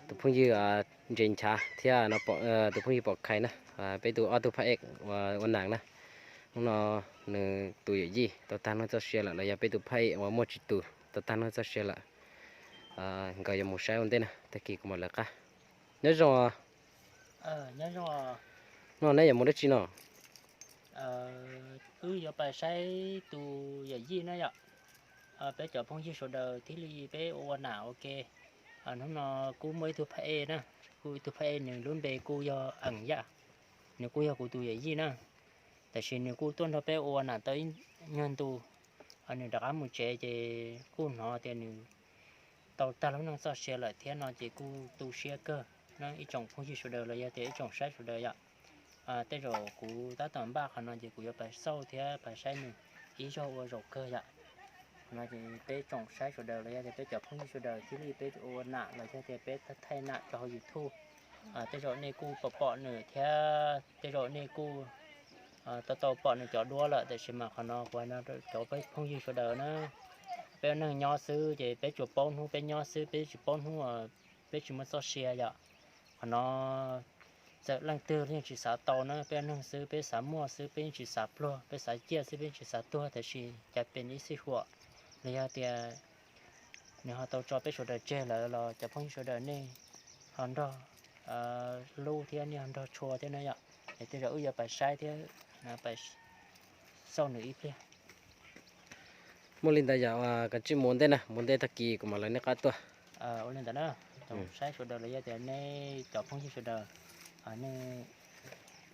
Tus phooj ywg Ntses Nchav thiab tus phooj ywg Pom Khais na, peb tus ob tug phab ej ua nam na. Hnub no nws tus yawm yij tau tag neej txoj sia lawm los yog peb tus phab ej uas Muaj Tsis Tus tau tag neej txoj sia lawm. Nkawd yuav mus saib ua ntej na, tag kis kuv mam lawv qab. Nyob zoo. No neb yuav mus dab tsi no? Wb yuav pais saib tus yawm yij na yom. Peb cov phooj ywg sawv daws thiaj li peb ua ua nam ua ke. Hnub no kuj muaj ib tug phab ej na, kuj ib tug phab ej nws lub npe kuj yog Eem Yaj, nws kuj yog kuv tus yawm yij na. Tab sis nws kuj tuaj nrog peb ua ua nam tau ib nyuag ntu, nws rov qab mus tsev ces kuj hnov tias nws tau tag lub neej txoj sia lawm thiab no ces kuj tu siab kawg na ib tsoom phooj ywg sawv daws los yog tias ib tsoom saib sawv daws yom. Tej zaum kuv tab tom npaj qhov no ces kuv yuav pais xauj thiab pais saib nws ib zaug ua zaum kawg yom. Qhov no ces peb tsoom saib sawv daws los yog tias peb cov phooj ywg sawv daws thiaj li peb ua nam los yog tias peb thaij nam rau hauv YouTube. Tej zaum nej kuj pom pom nws thiab tej zaum nej kuj tau tau pom nws cov duab lawm, tab sis mas qhov no kuv hais no rau cov peb phooj ywg sawv daws na. Peb ua neeg nyob xwb ces peb tsuas paub hnub peb nyob xwb, peb tsis paub hnub peb tsis muaj txoj sia yom. Qhov no txawm leej twg yeej tsis xav tau na, peb ua neeg xwb peb xav muaj xwb peb yeej tsis xav pluag, peb xav ciaj xwb peb yeej tsis xav tuag, tab sis cas pem ib sij huam los yog tias nws ho tau tso peb sawv daws tseg lawm los cov phooj ywg sawv daws nej ho nrog hlub thiab nej ho nrog tshua thiab na yom. Es tej zaum wb yuav pais saib thiab pais xauj nws ib pliag. Muaj li ntawd yog kav tsij mus ua ntej na, mus ua ntej tag kis kuv mam lawv nej qab tuaj. Ua li ntawd na, saib sawv daws los yog tias nej cov phooj ywg sawv daws, nej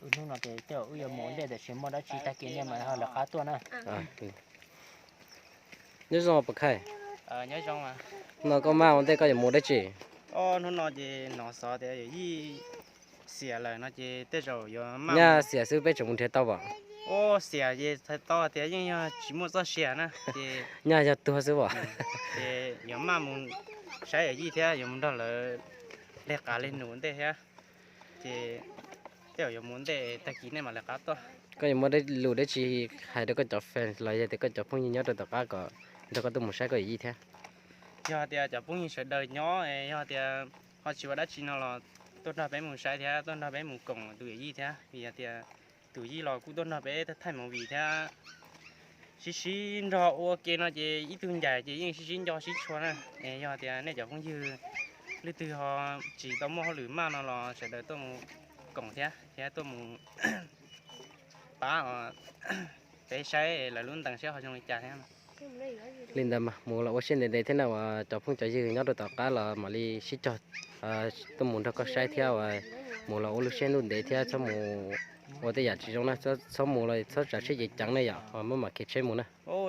hnub no ces tej zaum wb yuav mus ua ntej tiam sis muaj dab tsi tag kis nej mam ho lawv qab tuaj na. Nyob zoo Pom Khais. No koj maj ua ntej koj yuav mus dab tsi? Hnub no ces hnov xov tias yawm yij xiam lawm no ces tej zaum yuav maj. Nyaj xiam xwb peb tseem mus nrhiav tau pom? Xiam ces tau tias yeej yog tsis muaj txoj sia na ces nyaj yog tuag xwb pom. Ces yuav maj mus saib yawm yij thiab yuav mus nrog lawv leg qav leg num ntej thiab. Ces tej zaum yuav mus ntej tag kis nej mam lawv qab tuaj. Koj yuav muaj lus dab tsi hais rau koj cov fans los yog tias koj cov phooj ywg nyob rau tom qab kom nrog koj tuaj mus saib koj yawm yij thiab? Yog tias cov phooj ywg sawv daws nyob, yog tias ho tsis ua dab tsi no los tuaj nrog peb mus saib thiab tuaj nrog peb mus koom tus yawm yij thiab, vim hais tias tus yij los kuj tuaj nrog peb thaij movie thiab sib sib nrog ua ke no ces ib tug ncaim ces yeej sib sib nco sib tshua na. Es yog tias nej cov phooj ywg leej twg ho tsis tau muaj hauj lwm maj no los sawv daws tuaj mus koom thiab thiab tuaj mus pab peb saib lawv lub ntees saib ho zoo li cas thiab. Li ntawd mas mus los ua siab ntev ntev thiab na, uas cov phooj cov ywg nyob rau tom qab los mam li sib cog tuaj mus nrog koj saib thiab uas mus los ua lub siab ntuj ntev thiab txhob mus ua tej yam tsis zoo na, txhob mus los txhob tsav tsheb ceev ceev ne yom, muab mam khiav tsheb mus na.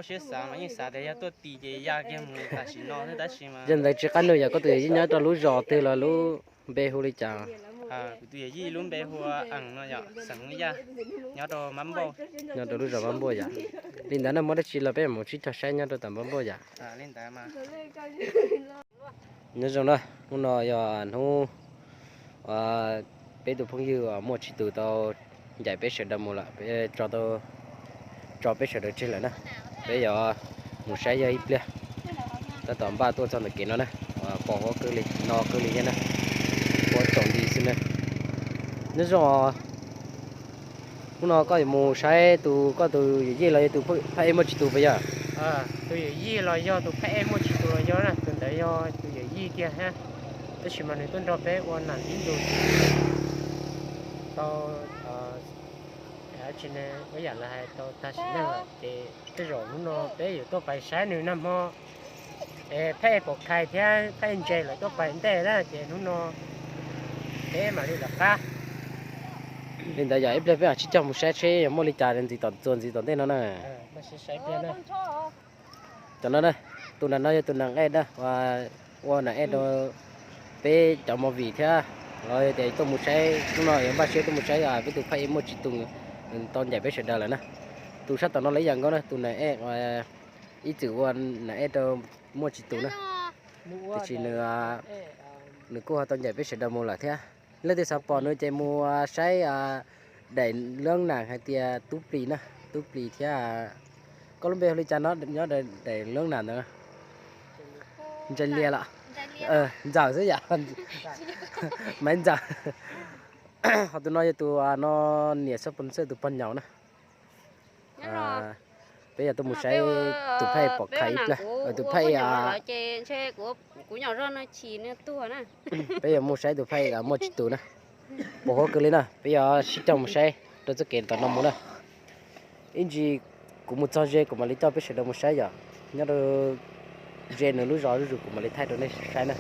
Siab xav mas yeej xav tias yog tuaj tim ces ya kiag mus tam sim no thiab tab sis mas yog ntawd tsis qab nug yog koj tus yawm yij nyob rau lub zos twg los lub npe hu li cas? Kuv tus yawm yij lub npe hu ua Eem no yom, xeem Hmoob Yaj, nyob rau Npab Npauj. Nyob rau lub zos Npab Npauj yom. Li ntawd na muaj dab tsi los peb mus sib cog saib nyob rau tom Npab Npauj yom. Nyob zoo na, hnub no yog hnub peb tus phooj ywg Muaj Tsis Tus tau ncaim peb sawv daws mus lawm, tso peb sawv daws tseg lawm na. Peb yuav mus saib yawg ib pliag. Tab tom npaj tuaj txog ntawm kev no na, pom huab kawg li, no kawg li thiab na, huab tsaus nti xwb na. Nyob zoo os. Hnub no koj yuav mus saib tus koj tus yawm yij los yog tus phab ej Muaj Tsis Tus puas yog? Tus yawm yij los yog tus phab ej Muaj Tsis Tus los yog na, tus ntawd yog tus yawm yij kiag thiab, tab sis mas nws tuaj nrog peb ua nam ib ntus tau tsis ne, ua yam li hais tau tag sim neej lawm ces tej zaum hnub no peb yuav tuaj pais saib nws nag hmo. Es phab ej Pom Khais thiab phab ej Ntses lawv tuaj pais ntej na ces hnub no peb mam li lawv qab. Li ntawd yog ib pliag peb mam sib cog mus saib seb yog muaj li cas ntxiv tom txuas ntxiv tom ntej no na. Cov no na, tus nram no yog tus nam ej na, ua nam ej rau peb cov movie thiab los yog tias tuaj mus saib, hnub no yuav npaj siab tuaj mus saib peb tus phab ej Muaj Tsis Tus tau ncaim peb sawv daws lawm na. Tus sab tom no los ib yam nkaus na, tus nam ej ib txwm ua nam ej rau Muaj Tsis Tus na, tiam sis nws kuj ho tau ncaim peb sawv daws mus lawm thiab. Leej twg xav pom nws ces mus saib daim lub nam hais tias Tub Plis na, Tub Plis thiab. Koj lub npe hu li cas no nyob daim lub nam ntawd? Ntsa Lias los? Ntxawm xwb yom. Maiv Ntxawm. Ho tus no yog tus no niam sab pos xwb tus pog nyaum na. Peb yog tuaj mus saib tus phaj ej pom khais ib pliag, tus phaj ej, peb yuav mus saib tus phaj ej muaj tsis tus na. Pom huab kawg li na, peb yuav sib coj mus saib rau txoj kev tom no mus na. Ib ntsis kuv mus txog ze kuv mam li coj peb sawv daws mus saib yom. Nyob rau ze nws lub zos zuj zus kuv mam li thaij rau nej saib na.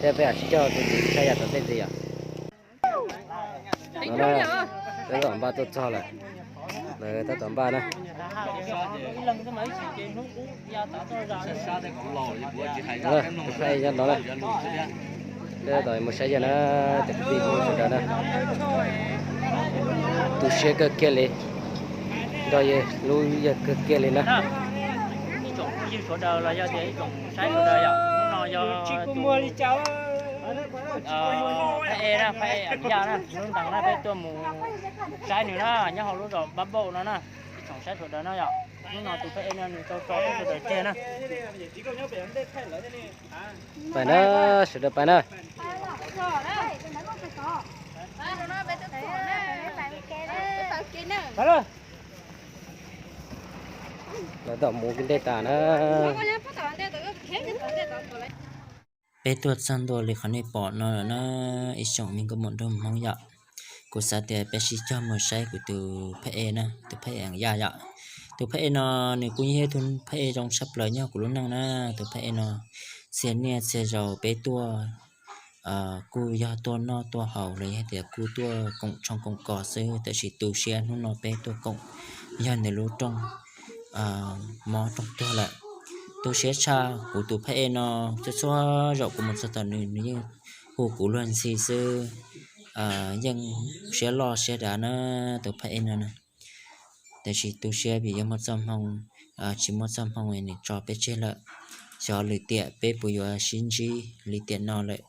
Thiab peb sib coj tus ntxiv saib yam tom ntej ntxiv yom. No na, tab tom npaj tuaj txog lawm. Lawv tab tom npaj na. Tus phaj ej nyob no na. Peb tab tom mus saib yawg na, cov kwv tij sawv daws na. Tu siab kawg kiag li, nrog yawg hlub yawg kawg kiag li na. Ib tsoom phooj ywg sawv daws los yog tias ib tsoom saib sawv daws yom, hnub no yog phaj ej na, phaj ej Am Yaj na, lub ntees na, peb tuaj mus saib nws na, nyob hauv lub zos Pab Npauj no na. Ib tsoom saib sawv daws na yom, hnub no tus phaj ej no nws tau tso peb sawv daws tseg na. Pais na, sawv daws pais na. Lawv tom mus ntej tas na. Peb tuaj txog ntua li qhov nej pom no lawm na, ib tsoom me nkauj muam nraug Hmoob yom. Kuv xav tias peb sib cog mus saib kuv tus phaj ej na, tus phaj ej Am Yaj yom. Tus phaj ej no nws kuj yog ib tug phaj ej zoo tshaj plaws nyob kuv lub neej na. Tus phaj ej no txhia niaj txhia zaus peb tuaj kuj yog tuaj noj tuaj haus los yog tias kuj tuaj koom tshoob koom kos xwb, tab sis tu siab hnub no peb tuaj koom yog nws lub rooj mob rooj tuag lawm. Tu siab tshaj, kuv tus phaj ej no txhua txhua zaus kuv mus txog tom nws, nws yeej hu kuv luag ntxhi xwb, yeej siab loj siab dav na tus phaj ej no na. Tab sis tu siab vim yog muaj txoj hmoo, tsis muaj txoj hmoo nws tso peb tseg lawm. Xyov lwm tiam peb puas yuav sib ntsib li tiam no lawm,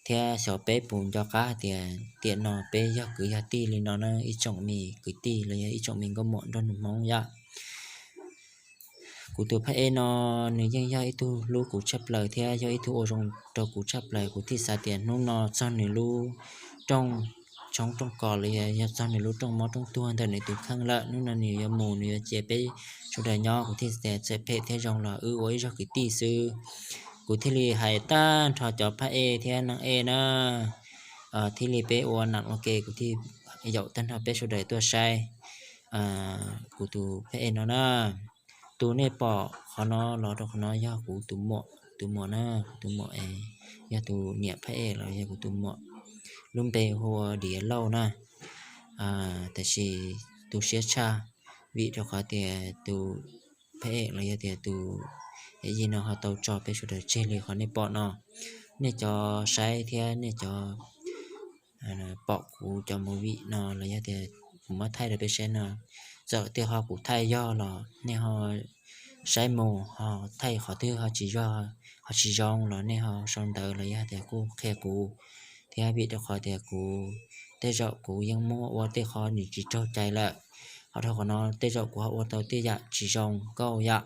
thiab xyov peb puas nco qab tias tiam no peb yog kwv yog tij li no na ib tsoom me kwv tij los yog ib tsoom me nkauj muam nraug nus Hmoob yom. Kuv tus phaj ej no nws yeej yog ib tug hlub kuv tshaj plaws thiab yog ib tug ua zoo rau kuv tshaj plaws. Kuv thiaj xav tias hnub no txog nws lub rooj tshoob rooj kos los yog txog nws lub rooj mob rooj tuag ntawm nws tus kheej lawm, hnub no nws yuav mus nws yuav cia peb sawv daws nyob. Kuv thiaj tias txawm phem thiab zoo los wb ua ib zog kwv tij xwb. Kuv thiaj li hais tag nrho cov phaj ej thiab neeg ej na, thiaj li peb ua nam ua ke, kuv thiaj yaum tag nrho peb sawv daws tuaj saib kuv tus phaj ej no na. Tus nej pom qhov no los rau qhov no yog kuv tus muam, tus muam na, kuv tus muam es yog tus niam phaj ej los yog kuv tus muam, lub npe hu ua Diav Lauj na. Tab sis tu siab tshaj vim rau qhov tias tus phaj ej los yog tias tus yij no ho tau tso peb sawv daws tseg li qhov nej pom no. Nej cov saib thiab nej cov pom kuv cov movie no los yog tias kuv muab thaij rau peb saib no, txawm tias ho kuv thaij yog los nej ho saib mus ho thaij qhov twg ho tsis zoo los nej ho sau ntawv los yog tias kuj qhia kuv thiab, vim rau qhov tias kuv tej zaum kuv yeej muab ua tej qho nws tsis raug cai lawm. Ho rau qhov no tej zaum kuv ho ua tau tej yam tsis zoo nkauj yom.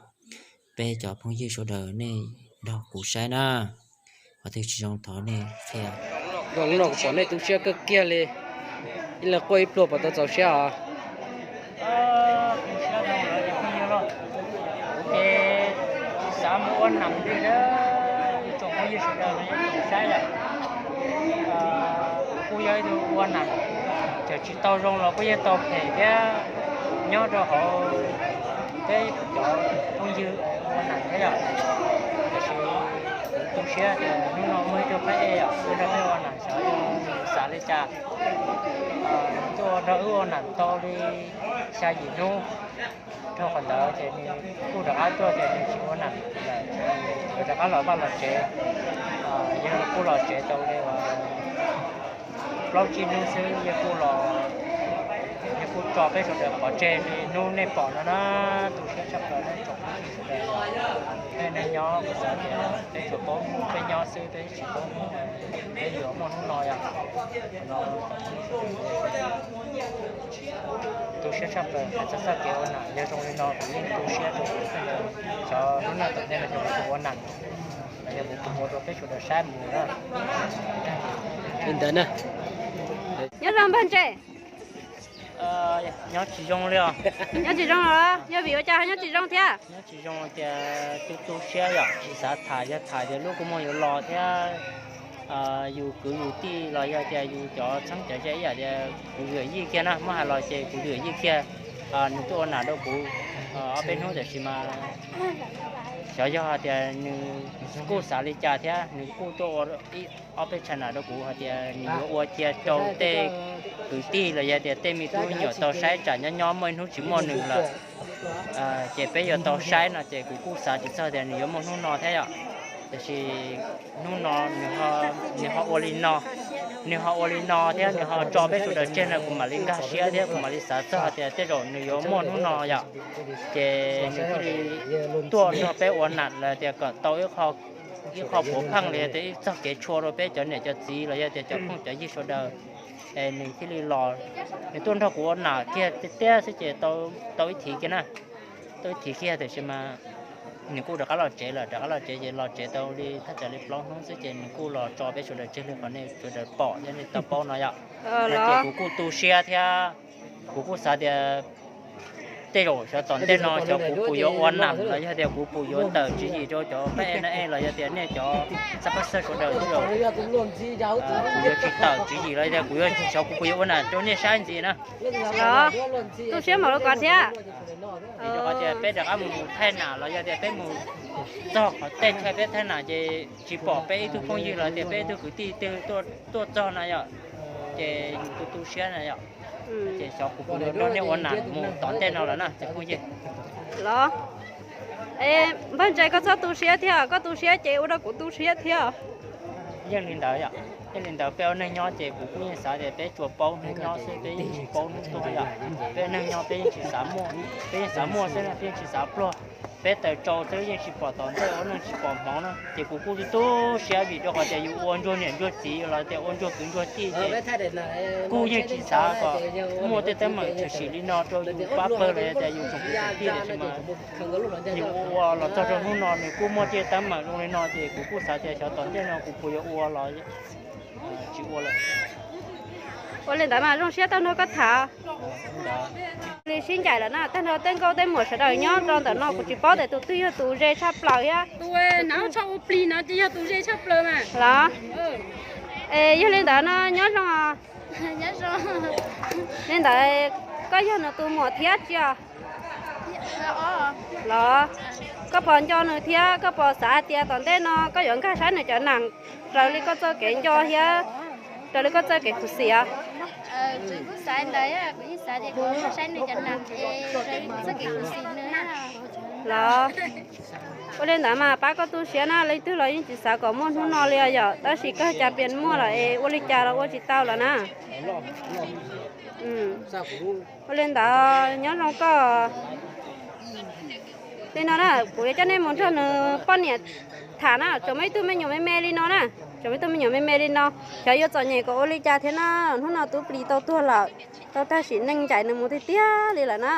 Peb cov phooj ywg sawv daws nej nrog kuv saib na, qhov twg tsis zoo thov nej qhia. Zoo no kuv pom nej tu siab kawg kiag li, ib leeg quaj ib pluag puas tau txaus siab os? Kuv ces tsis xav mus ua nam li, ib tsoom phooj ywg sawv daws los yeej tsoom saib yom. Kuv kuj yog ib tug ua nam, txawm tsis tau zoo los kuj yeej tau phem thiab, nyob rau hauv peb cov phooj ywg ua nam thiab yom. Tiam sis kuv tu siab tias hnub no muaj ib tug phab ej yom, tuaj nrog peb ua nam, xyov yog xav li cas, tuaj nrog wb ua nam tau li xya yim hnub. Dhau qhov ntawd ces nws kuj rov qab tuaj tias nws tsis ua nam lawm, yuav rov qab los vaj los tsev. Yawg kuj los tsev tau li plaub tsib hnub xwb, yawg kuj los, yawg kuj tso peb sawv daws pov tseg li hnub nej pom no na. Tu siab tshaj plaws nej tsoom phooj ywg sawv daws. Peb neeg nyob kuv xav tias peb tsuas paub peb nyob xwb, peb tsis paub peb yuav muaj hnub no yom. Tu siab tshaj plaws hais txog txoj kev ua nam, yog zoo li no kuv yeej tu siab rau kuv cov hnub no tom ntej no cov ua nam. Kuv ua rau peb sawv daws saib mus na. Li ntawd na. Nyob zoo npawg ntse. Nyob tsis zoo li os. Nyob tsis zoo los yog vim ua cas ho nyob tsis zoo thiab? Nyob tsis zoo tias tu tu siab yom, tsis xav tham, yog tham tias lub kua muag yuav los thiab yus kwv yus tij los yog tias yus cov txheeb cov ze ib yam tias kuv zwm yij kiag na, muab hais los ces kuv zwm yij kiag. Nws tuaj ua nam rau kuv ob peb hnub tiam sis mas xyov yog hais tias nws kuj xav li cas thiab nws kuj tuaj ua ob peb tsha nam rau kuv hais tias nws yuav ua cia rau tej kwv tij los yog tias tej me tub me nyuam tau saib tsam nyob nyob muaj ib hnub tsis muaj nws lawm ces peb yuav tau saib no ces kuv kuj xav tsis txog tias nws yuav muaj hnub no thiab yom. Tiam sis hnub no nws ho ua li no, nws ho ua li no thiab nws ho tso peb sawv daws tseg no kuv mam li nkag siab thiab kuv mam li xav txog tias tej zaum nws yuav muaj hnub no yom. Ces nws thiaj li tuaj nrog peb ua nam los tias kom tau ib qho puav pheej los yog tias ib txoj kev tshua rau peb cov niam cov txiv los yog tias cov phooj cov ywg sawv daws. Es nws thiaj li los, nws tuaj nrog kuv ua nam kiag tiag tiag xwb ces tau ib thiv kiag na, tau ib thiv kiag tiam sis mas nws kuj rov qab los tsev lawm, rov qab los tsev ces los tsev tau li thaj tsam li plaub hnub xwb ces nws kuj los tso peb sawv daws tseg li qhov nej sawv daws pom thiab nej tau paub no yom. Ces kuv kuj tu siab thiab kuv kuj xav tias tej zaum xyov tom ntej no xyov kuv puas yuav ua nam los yog tias kuv puas yuav tawm tswv yim rau cov pab e na e los yog tias nej cov xab pab xawj sawv daws tej zaum kuv yuav tsis tawm tswv yim los yog tias kuv yuav xyov kuv puas yuav ua nam rau nej saib ntxiv na. Tu siab npaum li ko thiab. Vim rau qhov tias peb rov qab mus thaij nam los yog tias peb mus txog qhov tej chaw peb thaij nam ces tsis pom peb ib tug phooj ywg los tias peb ib tug kwv tij twg tuaj txog na yom. Ces yus tu tu siab na yom. Ces xyov kuv puas yuav nrog nej ua nam mus tom ntej no lawm na cov phooj ywg. Los, npawg Ntse koj txhob tu siab thiab, koj tu siab ces ua rau kuv tu siab thiab. Yeej li ntawd yom, yeej li ntawd peb ua neeg nyob ces kuv kuj yeej xav tias peb tsuas paub hnub nyob xwb peb yeej tsis paub hnub tuag yom. Peb ua neeg nyob peb yeej tsis xav muaj, peb yeej xav muaj xwb peb yeej tsis xav pluag. Peb taws tsau xwb yeej tsis pom tom ntej ua neeg tsis pom hmoov na ces kuv kuj tu siab vim rau qhov tias yus ua ntsuag niam ntsuag txiv los tias ua ntsuag kwv ntsuag tij ces kuj yeej tsis xav kom muaj tej teeb meem tshwm sim li no rau yus pab pawg los tias yus tsoom kwv tij tiam sis mas yus ua los txog rau hnub no nws kuj muaj tej teeb meem zoo li no ces kuv kuj xav tias xyov tom ntej no kuv puas yuav ua los tsis ua lawm. Ua li ntawd mas zoo siab tau nrog koj tham. Li sib ncaim lawm na, tag nrho tej nkauj tej muam sawv daws nyob rau ntawm no kuv tsis paub tias tus twg yog tus ze tshaj plaws thiab. Tus hnav tshaj ua plig no ces yog tus ze tshaj plaws mas. Los, es yog li ntawd no nyob zoo. Li ntawd koj yog nws tus muam thiab tsis? Los, koj puas nco nws thiab koj puas xav hais tias tom ntej no koj yuav nkag saib nws cov nam raws li koj txoj kev nco thiab raws li koj txoj kev khuv xim? Los, ua li ntawd mas pab koj tu siab na, leej twg los yeej tsis xav kom muaj hnub no li yom, tab sis koj cas pias muaj lawm es ua li cas los ua tsis tau lawm na. Ua li ntawd nyob zoo koj. Li no na, kuv yuav coj nej mus nrog nws poj niam tham na, tseem muaj ib tug me nyuam me me li no na, tseem muaj ib tug me nyuam me me li no, xyov yuav txom nyem kom ua li cas thiab na, hnub no tub plis tau tuag lawm, tau tag sim neej ncaim nws mus tiag tiag li lawm na.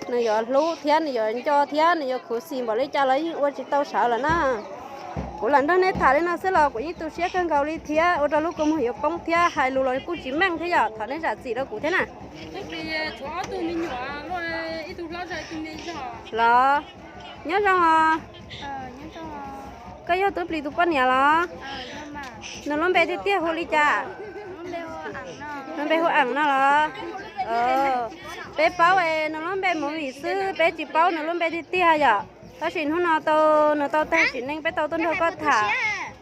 Nws yuav hlub thiab nws yuav nco thiab nws yuav khuv xim npaum li cas los yeej ua tsis tau sawv lawm na. Kuv lam nrog nej tham li no xwb los kuv yeej tu siab kawg nkaus li thiab ua rau lub kua muag yuav poob thiab hais lus los kuj tsis meej thiab yom, thov nej zam txim rau kuv thiab na. Los, nyob zoo os. Koj yog tub plis tus poj niam los? Nws lub npe tiag tiag hu li cas? Nws lub npe hu Eem no los? Peb paub nws lub npe Movie xwb, peb tsis paub nws lub npe tiag tiag yom. Tab sis hnub no tau nws tau tag sim neej peb tau tuaj nrog koj tham.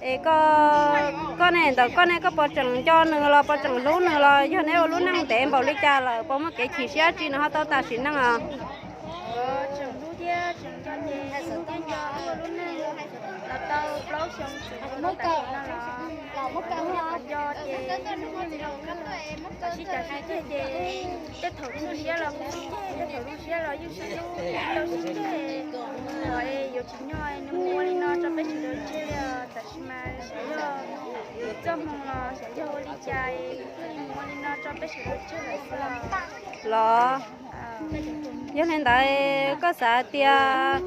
Es koj ne, ntawm koj ne koj puas tseem nco nws los puas tseem hlub nws los yog neb ua lub neej ntev npaum li cas lawm puas muaj kev chim siab tsi nws ho tau tag sim neej os? Tseem hlub thiab tseem nco ces hlub thiab nco, ua lub neej los tau plaub xyoo tseem nco tag sim neej los hlub thiab nco ces yeej sib cav sib ceg ces tej thaum tu siab los kuj sib ceg, tej thaum tu siab los yeej sib hlub, tau sib ceg. Los es yuav tsis nyob nws mus ua li no tso peb sawv daws tseg li os, tab sis mas xyov yog txoj hmoo los xyov yog ua li cas es mus ua li no tso peb sawv daws tseg lawm xwb los. Los, yog li ntawd koj xav tias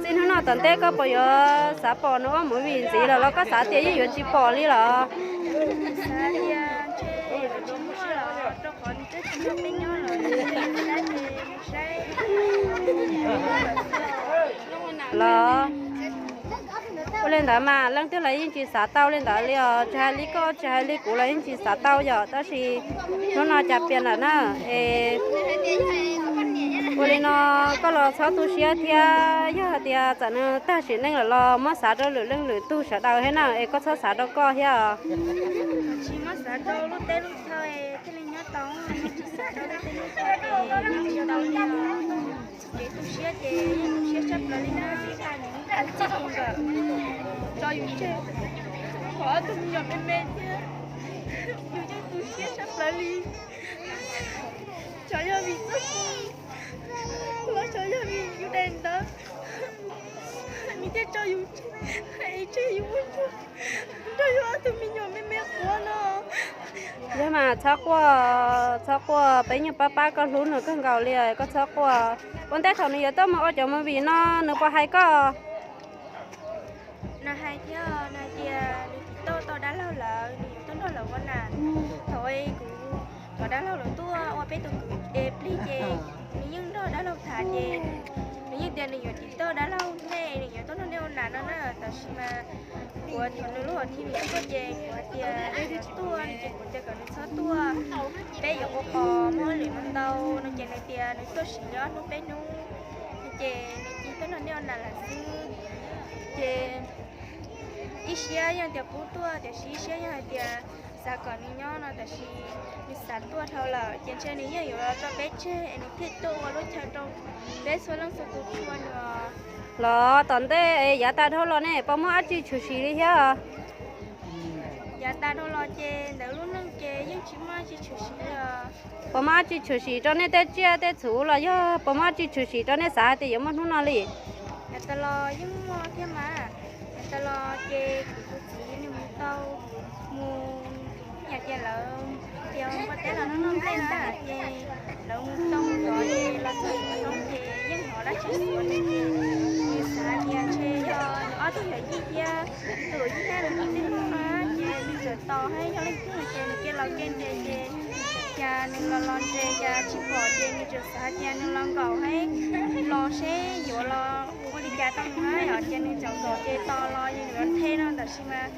Txij hnub no tom ntej koj puas yuav xav pom nws ua movie ntxiv lawm los koj xav tias yeej yuav tsis pom li lawm? Los ua li ntawd mas leej twg los yeej tsis xav tau li ntawd li os, tsis hais li koj tsis hais li kuv los yeej tsis xav tau yom, tab sis hnub no cas pias lawm na. Es ua li no koj los txhob tu siab thiab, yog hais tias txawm nws tag sim neej lawm los muab xav rau lwm leej lwm tug sawv daws thiab na, es koj txhob xav rau koj thiab os. Tsis muab xav rau lub teb lub chaw thiaj li nyob tau, tsis xav rau lub teb lub chaw ces tsis tau li os. Kev tu siab ces yeej tu siab tshaj plaws li na, txij tus nkawm tso yus tseg, qhov ob tug me nyuam me me thiab, yus yeej tu siab tshaj plaws li. Xyov yog vim txoj moo, los xyov yog vim yus daim ntawv, nws thiaj tso yus tseg, hais tseg yus ua ntsuag nrog yus ob tug me nyuam me me quav no. Yog mas txhob quaj, txhob quaj, peb yeej pab pab koj, hlub nws kawg nkaus li, koj txhob quaj. Ua ntej thaum nws yuav tuaj mus ua cov movie no nws puas hais koj? Nws hais thiab, nws hais tias nws tiv tauj tau dab laug lawm, nws yuav tuaj nrog lawv ua nas. Thaum kuv cov dab laug lawv tuaj ua peb tus kwv es plig ces nws yeej nrog dab laug tham ces nws yeej tias nws yuav tiv tauj dab laug ntej nws yuav tuaj nrog nej ua nas no na. Tab sis mas kuv thaum nws lub hom thib nws tuaj ces kuv hais tias nws tuaj no ces kuv tias kom nws txhob tuaj, peb yuav ua pos muaj lwm hnub ntau no ces nws tias nws tuaj sim li ob hnub peb hnub no ces nws cia tuaj nrog nej ua nas lawm xwb. Ces ib siab yeej tias pub tuaj tiam sis ib siab yog hais tias xav kom nws nyob no tiam sis nws xav tuaj dhau lawm ces ntshe nws yeej yuav tso peb tseg es nws thiaj tuaj ua lub chaw rau peb txhua leej txhua tus tshua nws. Los tom ntej yav tas dhau los nej puas muaj dab tsi tshwm sim li thiab? Yav tas dhau los ces ntawm lub neej ces yeej tsis muaj dab tsi tshwm sim li os. Puas muaj dab tsi tshwm sim rau nej tej tsiaj tej txhu los yog puas muaj dab tsi tshwm sim rau nej xav hais tias yuav muaj hnub no li? Yav tas los yeej muaj thiab mas. Yav tas los ces kuv tus txiv nws mus tau mus, yam tias lawv tias mus ua teb los noj nplej na ces lawv mus tau mus zov ces los txog tsev ces yeej hnov dab tsi xuav nws ces nws xav tias ntshe yog nws ob tug yawm yij thiab tus yij thiab nws tus tij laug no ces nws txawm tos thiab yog leej twg ces nws cia los kev nres ces cas nws los los nres cas tsis pom ces nws txawm xav tias nws los nkaum thiab los seb yuav los ua li cas tau nws na, ces nws txawm nkaum ces tos los yog nws yuav the no tab sis mas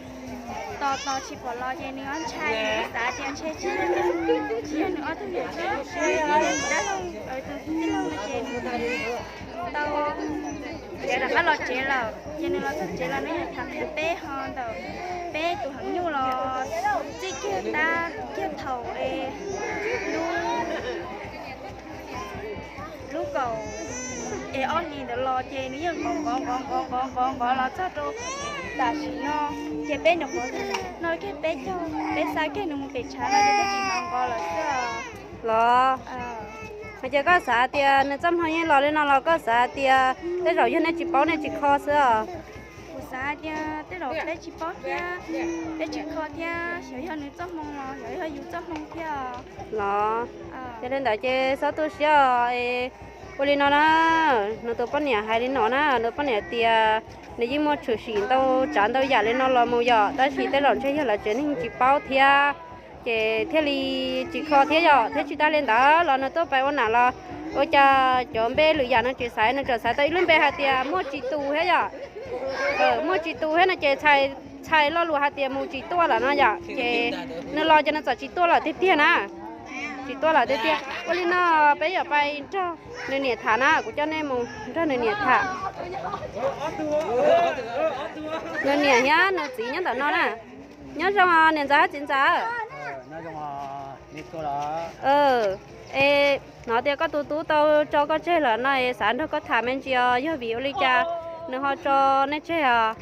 tos tos tsis pom los ces nws ob ntshai, nws xav tias ntshe tsis yog nws ob tug yawm yij, tsis yog nws dab laug, tus tij laug no ces nws tau rov qab los tsev lawm. Ces nws los txog tsev los nws yeej tham qhia peb ho ntawm peb tus heev nyuj los txij kiag tab kiag thaum es lub lub kaum es ob hlis ntawd los ces nws yeej nqov nqov nqov nqov nqov nqov nqov los txog rau tam sim no. Ces peb nyuam qhuav noj kiag peb caug, peb xa kiag nws mus pem tshav no ces twb tsis hnov nqov lawm xwb. Los, no ces koj xav tias nws txoj hmoo yeej los li no los koj xav tias tej zaum yog nej tsis paub nej tsis kho xwb os? Kuv xav tias tej zaum peb tsis paub thiab, peb tsis kho thiab, xyov yog nws txoj hmoo los xyov yog yus txoj hmoo thiab. Los, yog li ntawd ces txhob tu siab os. Ua li no na, nws tus poj niam hais li no na, nws poj niam tias nws yeej muaj tshwm sim ntau tsav ntau yam li no los mus yom, tab sis tej zaum ntshe yog lawv tsev neeg tsis paub thiab, ces thiaj li tsis kho thiab yom. Thiab tsis tas li ntawd los nws tuaj pab ua nam los ua cas cov npe lwm yam no tsis xaiv, nws tsuas xaiv tau ib lub npe hais tias muaj tsis tus thiab yom. Muaj tsis tus thiab no ces txhais lo lus hais tias mus tsis tuaj lawm no yom, ces nws los ces nws txawm tsis tuaj lawm tiag tiag na. Tsis tuaj lawm tiag tiag. Ua li no peb yuav pais nrog nws niam tham na, kuv coj nej mus nrog nws niam tham. Nws niam thiab nws txiv nyob ntawm no na. Nyob zoo niam ntxawm thiab txiv ntxawm. Es hnov tias koj tus tub tau tso koj tseg lawm no es xav nrog koj tham me ntsis os, yog vim ua li cas nws ho tso nej tseg os?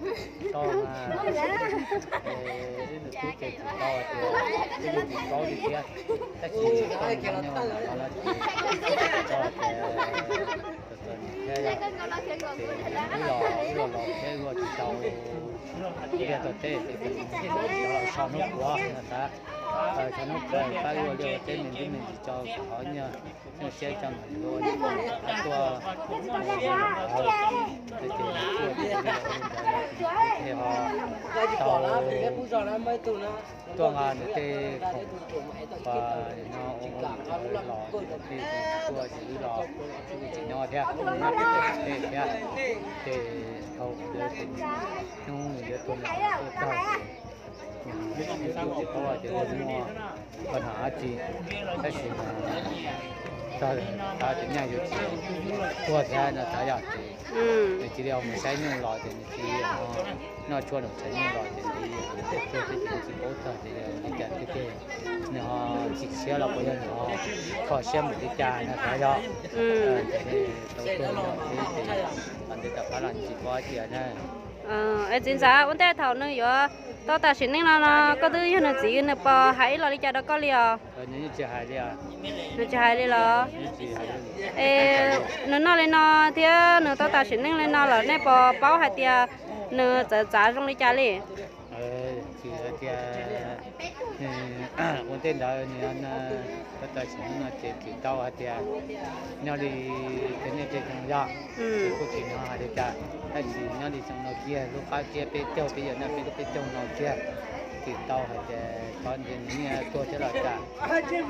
Thaum hnub pab ua liaj ua teb me ntsis me ntsis tso kom hov nyiaj, nyiaj siab tso mam li ua, tuaj ua ntawd, ces tuaj ces ua ntawd los kuv thiaj ho tau tuaj nqa nws tej khoom uas no ua ua los ces tuaj ces wb los tsis nyob thiab, nyob pem tej thiab. Ces dhau ntawd ces hnub nws yuav tuag nws tuaj txog ces nws kuj tsis paub tias yog muaj qhov no dab tsi, tab sis mas txog thaum tias nyaj yuav tsis tuag thiab no txawm yog ces nws cia li mus saib nyuj los ces nws cia li noj tshuaj los saib nyuj los ces nws cia li tuag thiab ces nws tsis paub txog tias yog li cas tiag tiag, nws ho chim siab los puas yog nws ho kho siab mus li cas no xav yog. Tau tuag no thiab ces nws rov qab los nws tsis paub dab tsi na. Es txiv ntxawm, ua ntej thaum nws yuav tau tas sim neej no no koj twb yog nws txiv nws puas hais ib los li cas rau koj li os? Nws tsis hais li los? Es nws noj li no thiab nws tau tas sim neej li no lawm nej puas paub hais tias nws txawv txav zoo li cas li? Tsis hais tias ua ntej ntawd nws tau tas sim neej no ces tsis tau hais tias nyob li tej nej tej zoo yog, ces kuj tsis hnov hais li cas, tab sis nyob li xyoo no kiag lub qab kiag peb caug peb yawm noj peb lub peb caug no kiag, tsis tau hais tias txhob ntsia nws niaj tuag thiab los cas, hais tias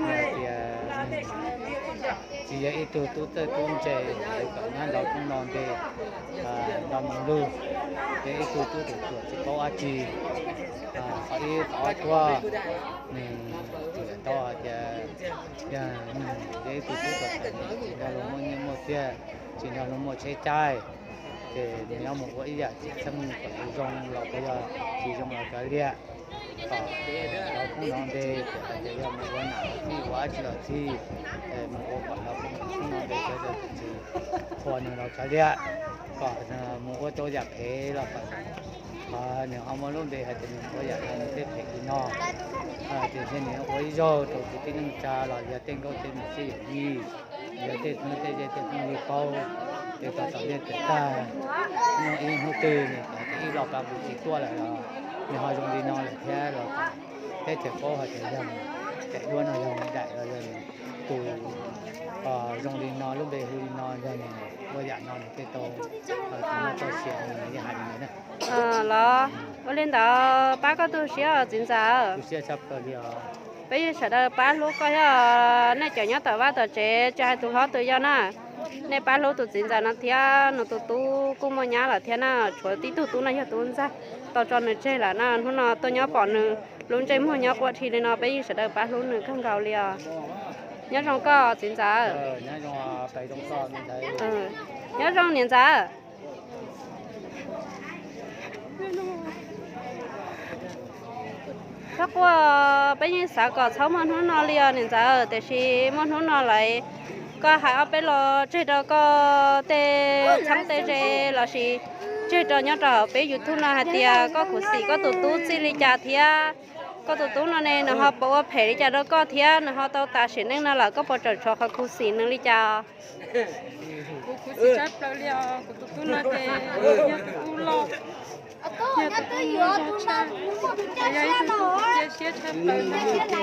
tsis yog ib tug tub txawj tub ntse kom nyob nrog koob nrog npe nrog mus lug, yog ib tug tub ruam ruam tsis paub dab tsi, qhov ib qhov ob tuaj, nws tsis tau hais tias yog nws yog ib tug tub ruam ruam tsis nrog luag muaj nyiaj muaj txiaj, tsis nrog luag muaj tsheb caij, ces nws yuav mus ua ib yam tsis txheej kom zoo los puas yog tsis zoo los kav liam, kom nrog koob nrog npe, hais tias yog mus ua nam los txij ua dab tsi los txij, mus ua kom nrog koob nrog npe sawv daws tsis qhuas nws los kav liam, kom mus ua tau yam phem los kom nws ho muaj lub npe hais tias nws ua yam no nws thiaj phem li no. Ces ntshe nws ua ib zaug rau kwv tij neej tsa los yog tej nkauj tej nraug tej yawm yij, yog tej hnub tej zej tej phooj ywg paub, ces kom tom ntej tag muaj ib hnub twg nws hais tias ib los pab kuv tsis tuaj lawm los nws ho zoo li no lawm thiab los kom teb chaws paub hais tias yog daim duab no yog nws daim los yog nws tus zoo li no lub npe hu li no yog nws ua yam no nws thiaj tau txais tau sia, nws yeej hais li ntawd na. Los ua li ntawd pab koj tu siab os txiv ntxawm. Peb yeej sawv daws pab hlub koj thiab os. Nej cov nyob tom vaj tom tsev tsis hais tus hlob tus yau na, nej pab hlub tus txiv ntxawm no thiab. Nws tus tub kuj muaj nyab lawm thiab na, tshuav tib tug tub no yog tub ntxawg tau tso nws tseg lawm na. Hnub no tuaj nyob pom nws lub ntsej muag nyob quaj dhi li no, peb yeej sawv daws pab hlub nws kawg nkaus li os. Nyob zoo koj txiv ntxawm. Nyob zoo niam ntxawm. Txhob quaj, peb yeej xav kom txhob muaj hnub no li os niam ntxawm, tiam sis muaj hnub no lawm. Koj hais ob peb lo tseg rau koj tej txheeb tej ze lossis tseg rau nyob rau hauv peb YouTube no hais tias koj khuv xim koj tus tub txij li cas thiab. Koj tus tub no ne nws ho puas ua phem li cas rau koj thiab nws ho tau tas sim neej no lawm koj puas tseem tshuav qhov khuv xim nws li cas? Kuv khuv xim tshaj plaws li os, kuv tus tub no ces yog tus tub loj, yog tus tub muaj zog tshaj, yog ib tug tub cia siab tshaj plaws na.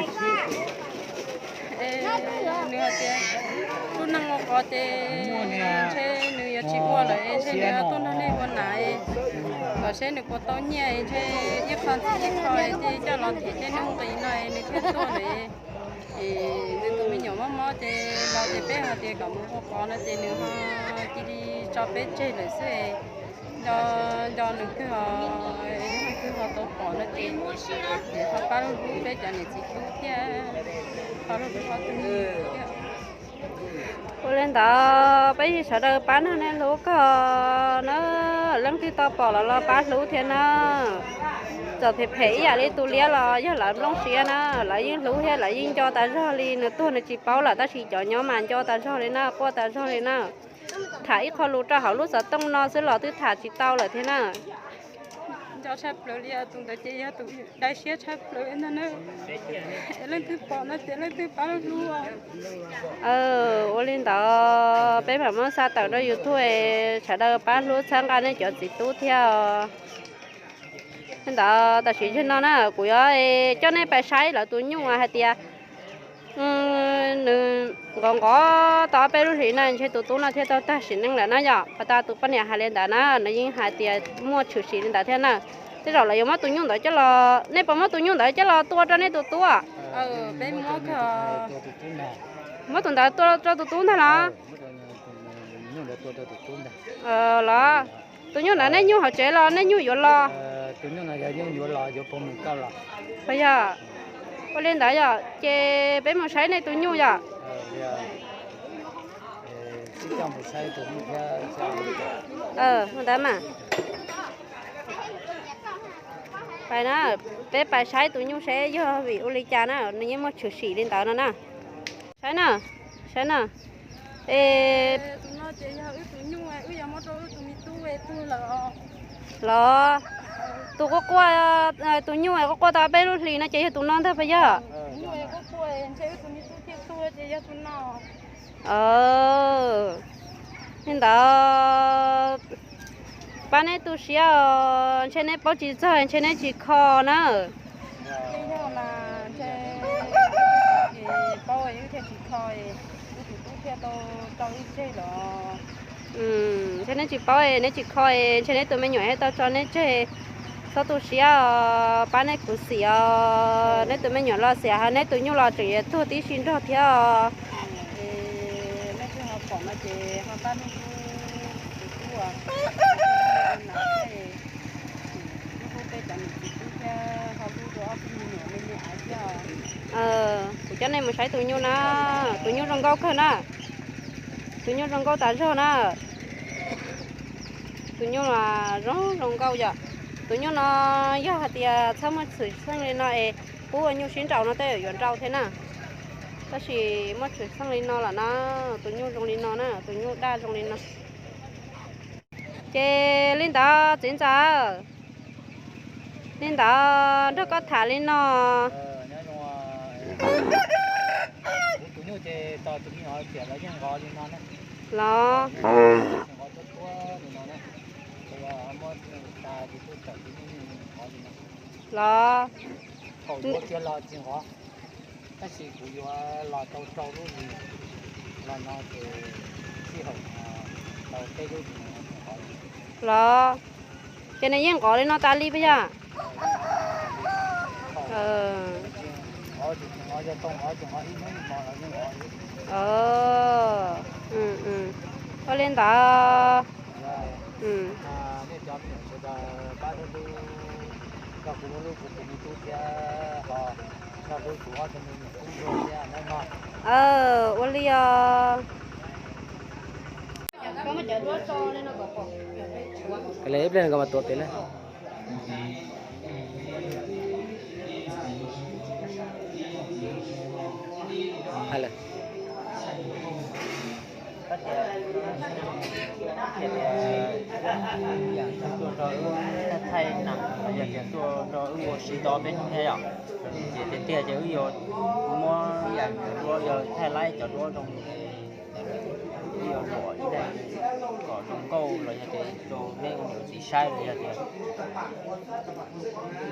Es nws hais tias lub neej ua qhov ces ntshe nws yuav tsis ua lawm, ntshe nws yuav tuaj nrog nej ua nam, kom seb nws puas tau nyiaj, ntshe ib qho ntxiv ib qho ces coj los nrhiav tej nuj nqis no nws thiaj tuaj lawm. Es nws tus me nyuam mob mob ces los ces peb hais tias kom mus ua qhov no ces nws ho cia li tso peb tseg lawm xwb. Nco, nco nws kawg os, nws kawg ho tau pom no ces ho pab hlub peb cov niam txiv tub thiab, pab hlub peb ob tug thiab. Ua li ntawd peb yeej sawv daws pab nrog nej hlub koj na, leej twg tau pom los los pab hlub thiab na. Txawm phem phem ib yam li tus liab los yog lawv nplooj siab na, lawv yeej hlub thiab lawv yeej nco tas zog li. Nws tuag nws tsis paub lawm tab sis cov nyob mas nco tas zog li na, quaj tas zog li na. Tham ib qho lus rau hauv lub xov tooj no xwb los twb tham tsis tau lawm thiab na. Nco tshaj plaws li tus ntawd ces yog tus dai siab tshaj plaws ntag na. Leej twg pom no ces leej twg pab hlub. Ua li ntawd peb mam muab xa tawm rau YouTube es sawv daws pab hlub txhawb nqa nej cov txiv tub thiab os. Li ntawd tam sim no na kuv yuav coj nej pais saib lawv tus nyuj hais tias nws nqov nqov tau ob peb lub hlis na ntshe tus tub no thiaj tau tag sim neej lawm na yom. Pas tas tus poj niam hais li ntawd na nws yeej hais tias muaj tshwm sim li ntawd thiab na. Tej zaum lawv yuav muab tus nyuj ntawd coj los, nej puas muab tus nyuj ntawd coj los tua rau nej tus tub? Muab tus ntawd tua rau tus tub ntag los? Los tus nyuj ntawd nej nyuj hauv tsev los nej nyuj yuav los? Yog, ua li ntawd yom ces peb mus saib nej tus nyuj yom. Ntawd mas peb pais saib tus nyuj seb yog vim ua li cas na nws yeej muaj tshwm sim li ntawd no na. Saib na, saib na. Es los tus quaj quaj, tus nyuj quaj quaj tau peb lub hlis no ces yog tus no ntag puas yog? Li ntawd pab neb tu siab os, ntshe neb paub tsis txog ntshe neb tsis kho na. Ntshe neb tsis paub, ntshe neb tsis kho, ntshe neb tus me nyuam thiaj tau tso neb tseg. Txhob tu siab os, pab neb khuv xim os, neb tus me nyuam los xiam, neb tus nyuj los tseem yuav tuag tib si nrog thiab os. Kuv coj nej mus saib tus nyuj na, tus nyuj zoo nkauj kawg na, tus nyuj zoo nkauj tas zog na. Tus nyuj zoo zoo nkauj yom. Tus nyuj no yog hais tias txhob muaj tshwm sim li no es pub ua nyuj sib nraus no tej zaum yuav nrau thiab na. Tab sis muaj tshwm sim li no lawm na, tus nyuj zoo li no na, tus nyuj daj zoo li no. Ces li ntawd txiv ntxawm, li ntawd nrog koj tham li no. Los, los, tab sis kuv yuav los tau rau lub hlis los no ces sij hawm tau peb lub hlis. Los, ces nws yeej nqov li no tas li puas yog? Ua li ntawd. Ua li os. Ib pliag no mas tuav pem na. Tuaj rau wb thaij thaij na, yog tias tuaj rau wb ua si tau peb hnub thiab yom, ces tiag tiag ces wb yuav muab ib yam cov duab, yog thaij laib cov duab zoo, wb yuav luam ib daim kom zoo nkauj los yog tias rau nej ua niam ua txiv saib los yog tias wb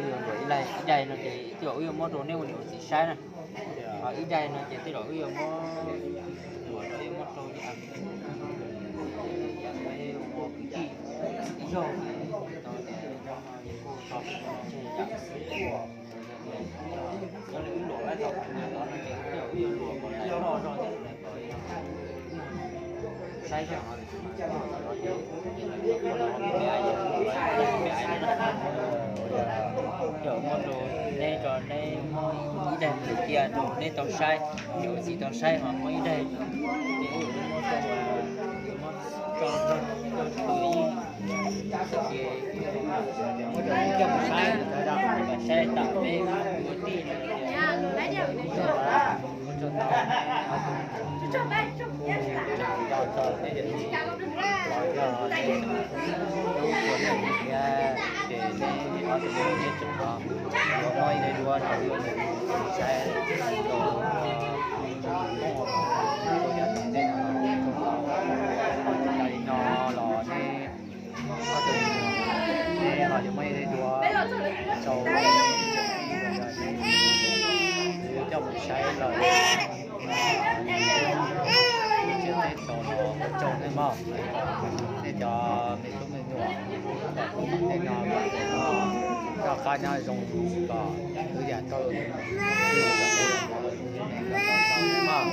yuav luam ib daim no ces wb yuav muab rau nej ua niam ua txiv saib na. Ho ib daim no ces tej zaum wb yuav muab luam los yuav muab rau ib yam, ib yam ua kwv tij ib zaug, tau tias kuj tso tseg yam, yog li wb luam laib tau qhov no ces tej zaum wb yuav luam kom loj zog thiab kom saib zog. Yog muab rau neb, tso neb muab ib daim pliag cia rau neb tau saib, niam txiv tau saib, ho muab ib daim ces wb yuav muab rau, muab tso rau tus ib, ces wb yuav muab rau neb coj mus saib, saib tas peb ua tij no. Ces neb ob tug neb tseem no yuav muab ib daim duab rau wb saib rau yav tom ntej no, tsis tas li no los neb ob tug neb ho Ces muaj ib duab rau coj mus saib lawm. Tsiab teb tso los ua tsaug nej mog, nej cov me tub me nyuam, tej no kom noj qab nyob zoo, kom wb yam tau mog.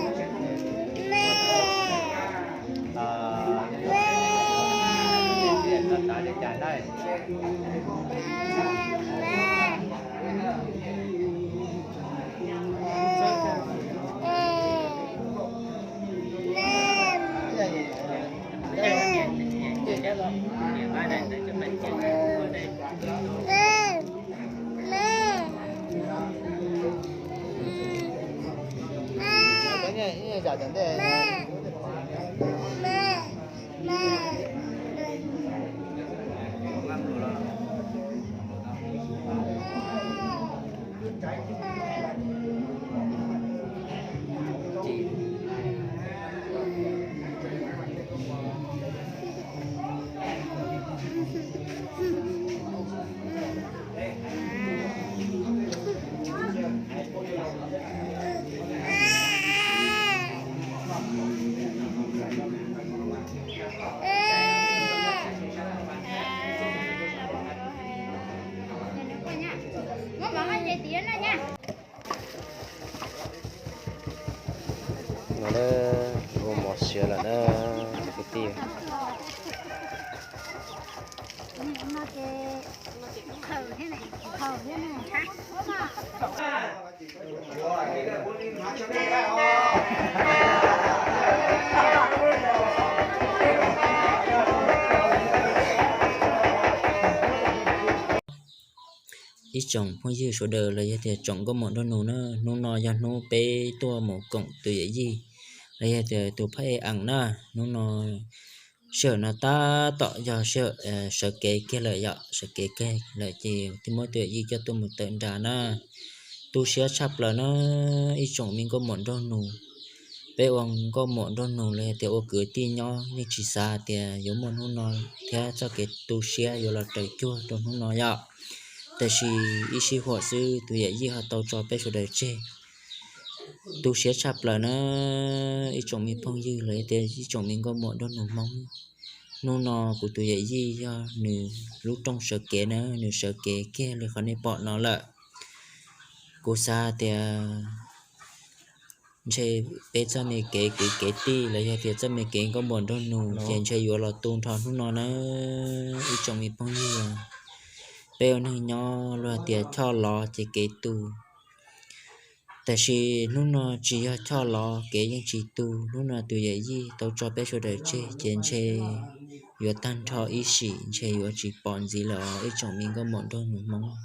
No na, ua mov siav lawm na, cov kwv tij. Ib tsoom phooj ywg sawv daws los yog tias tsoom nkauj muam nraug nus na, hnub no yog hnub peb tuaj mus koom tus yawm yij los yog tias tus phab ej ees na. Hnub no sij hawm no tab tom yog sij hawm sawv kev kiag lawm yom, sawv kev kiag lawm ces twb muab tus yawm yij coj tuaj mus tawm nram na. Tu siab tshaj plaws na ib tsoom me nkauj muam nraug nus. Peb ua nkauj muam nraug nus los yog tias ua kwv tij nyob yeej tsis xav tias yuav muaj hnub no thiab txoj kev tu siab yuav los raws cuag rau hnub no yom. Tab sis ib sij huam xwb tus yawm yij ho tau tso peb sawv daws tseg. Tu siab tshaj plaws na ib tsoom me phooj ywg los yog tias ib tsoom me nkauj muam nraug nus Hmoob. Hnub no kuv tus yawm yij yog nws lub rooj sawv kev na, nws sawv kev kiag li qhov nej pom no lawm. Kuv xav tias ntshe peb txoj me kev kwv kev tij los yog tias txoj me kev nkauj muam nraug nus ces ntshe yuav los tu nrho hnub no na ib tsoom me phooj ywg. Peb ua neeg nyob luag tias choj lov ces kev tu. Tab sis hnub no tsis yog choj lov kev yeej tsis tu, hnub no tus yawm yij tau tso peb sawv daws tseg ces ntshe yuav tag nrho ib sim ntshe yuav tsis pom ntxiv lawm os ib tsoom me nkauj muam nraug nus Hmoob.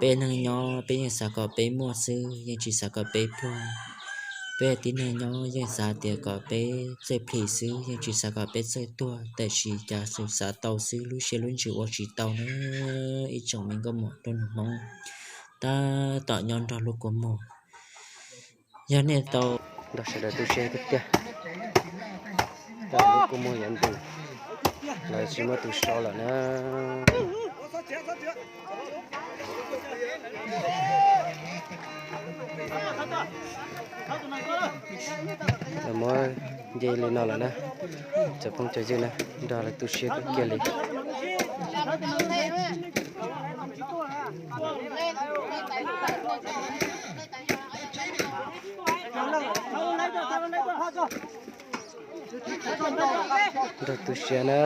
Peb neeg nyob peb yeej xav kom peb muaj xwb yeej tsis xav kom peb pluag. Peb tib neeg nyob yeej xav tias kom peb txawj plhis xwb yeej tsis xav kom peb txawj tuag, tab sis cas xav tau xwb lub siab lub ntsws ua tsis tau na ib tsoom me nkauj muam nraug nus Hmoob. Tab tom nyob nrog lub kua muag. Yog nej tau nrog sawv daws tu siab tiag tiag, lub kua muag yuav ntees, lawv tsis muaj tus so lawm na. Lawv muab nce li no lawm na, cov phooj cov ywg na, nrog lawv tu siab kawg kiag li. Nrog tu siab na,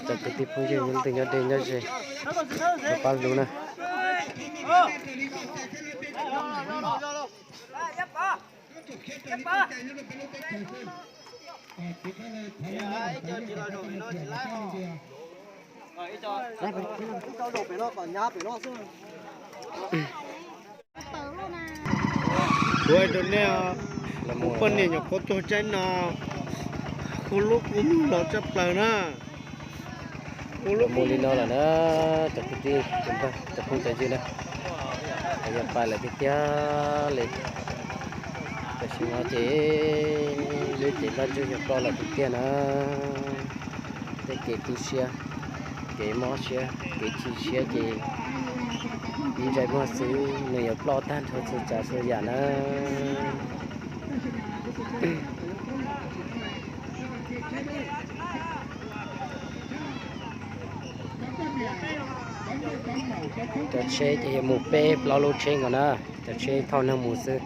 cov kwv tij phooj ywg nyob twg nyob deb nyob ze, rov pab hlub na. Kuv hais rau nej, kuv poj niam nyuam qhuav tuag tsaib no, hu lub kua muag los tshaj plaws na. Mus li no lawm na, cov kwv tij, cov phooj cov ywg na, yog pais lawm tiag tiag li. Tam sim no ces lub cev loj ntsug yog ploj lawm tiag tiag na, tej kev tu siab. Kev mob siab kev chim siab ces ib ntsais muag xwb nws yuav ploj tag nrho txhua tsav txhua yam na. Cov tsheb ces yuav mus peb plaub lub tsheb nkaus na, cov tsheb thauj neeg mus xwb.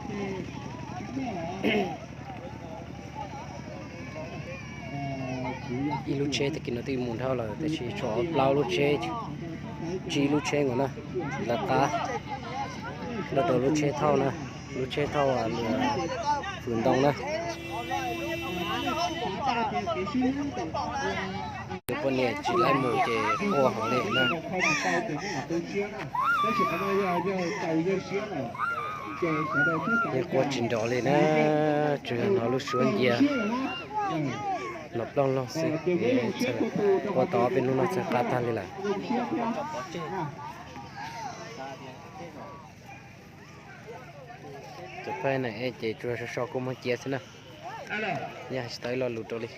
Ib lub tsheb tag kis no twb mus dhau lawm, tab sis tshuav plaub lub tsheb, tsib lub tsheb nkaus na, lawv qab lawv rau lub tsheb thauj na, lub tsheb thauj hwm ntoo na. Cov poj niam tsis laib mus ces quaj heev li na. Yeej quaj tsis nrov li na, tsuas yog hnov lub suab ncia los plooj loog xwb. Quaj tau ob peb hnub no txhawj qab tag li lawm. Cov phaib na ces tsuas so so kua muag cia xwb na, yeej hais tsis tau ib lo lus rau li.